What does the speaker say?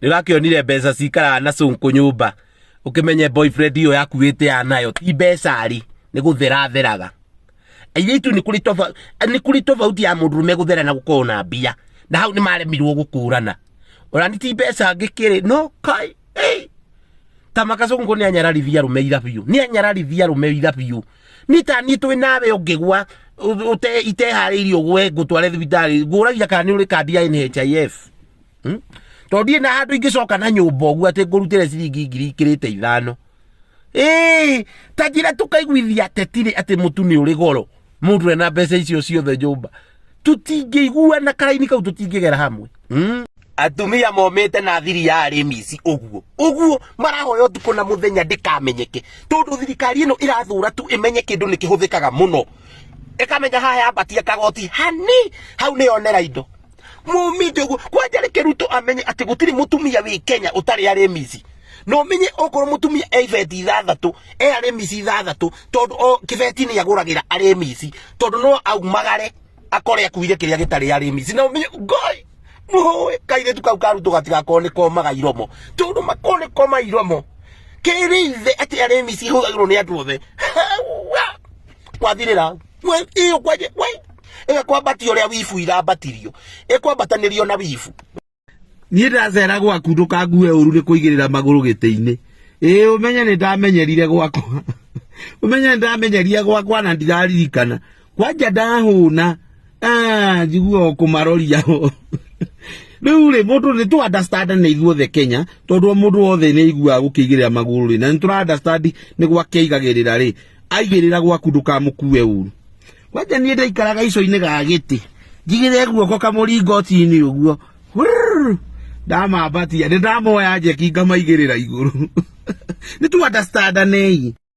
Nĩ ũrakĩonire mbeca cikaraga na cũnkũ nyũmba, ũkĩmenye boyfriend ĩyo yaku wĩtĩaga nayo ti mbeca rĩ, nĩ gũthera atheraga. Airĩtu nĩ kũrĩ toba, nĩ kũrĩ tofauti ya mũndũrũme gũthera na gũkorwo na mbia, na hau nĩ maremirwo gũkũrana. Ona nĩ ti mbeca ngĩkĩrĩ, no kai, ĩ, ta makacũngũ nĩ anyararithia arũme ira biũ, nĩ anyararithia arũme ira biũ. Niĩ ta niĩ twĩ nawe ũngĩgwa iteharĩirie ũgwe ngũtware thibitarĩ, ngũragia kana nĩ ũrĩ kandi ya NHIF. Hmm? Tondũ ndirĩ na handũ ingĩcoka na nyũmba ũguo atĩ ngũrutĩre ciringi 5,000 ikĩrĩte. Ĩĩ, ta njĩra tũkaiguithia ateti rĩ atĩ mũtu nĩ ũrĩ goro. Mũndũ ena mbeca icio ciothe nyũmba. Tũtingĩiguana karaini kau tũtingĩgera hamwe. Hmm? Atumia momĩte na thiri ya arĩmi ici ũguo ũguo marahoya ũtukũ na mũthenya ndĩkamenyeke, tondũ thirikari ĩno ĩrathũra tu ĩmenye kĩndũ nĩ kĩhũthĩkaga mũno, ĩkamenya haha yambatia kagoti hani hau nĩ yonera indo mumite ũguo. Kwanja reke Ruto amenye atĩ gũtirĩ mũtumia wĩ Kenya ũtarĩ arĩmi ici, na ũmenye okorwo mũtumia e ibeti ithathatũ e arĩmi ici ithathatũ, tondũ o kĩbeti nĩ agũragĩra arĩmi ici, tondũ no aumagare akore akuire kĩrĩa gĩtarĩ arĩmi ici, na ũmenye ngoi mũhũĩ kairĩtu kau ka Ruto gatigakorwo nĩ komaga iromo, tondũ makorwo nĩ koma iromo kĩrĩ ithe atĩ arĩmi ici ihũthagĩrwo nĩ andũ othe kwathirĩra ĩyo kwanje ĩgakwambatia ũrĩa wibu irambatirio ĩkwambatanĩrio na wibu. Niĩ ndacera gwaku ndũkangue ũru nĩ kũigĩrĩra magũrũ gĩtĩ-inĩ. Ĩĩ ũmenye nĩ ndamenyerire gwakwa. Ũmenye nĩ ndamenyeria gwakwa na ndiraririkana. Kwanja ndahũna, ah, njiguaga o kũmaroria. Rĩu rĩ, mũndũ nĩ tũ understand nĩ ithuothe Kenya, tondũ o mũndũ wothe nĩ aiguaga gũkĩigĩrĩra magũrũ rĩ, na nĩ tũra understand nĩ gwake aigagĩrĩra rĩ, aigĩrĩra gwaku ndũkamũkue ũru. Kwanja niĩ ndaikaraga ico-inĩ ga gĩtĩ, njigĩrĩre guoko kamũringoti-inĩ ũguo, Hurr! Ndamambatia, nĩ ndamoya njeki ngamaigĩrĩra igũrũ. Nĩ tu understand-anei.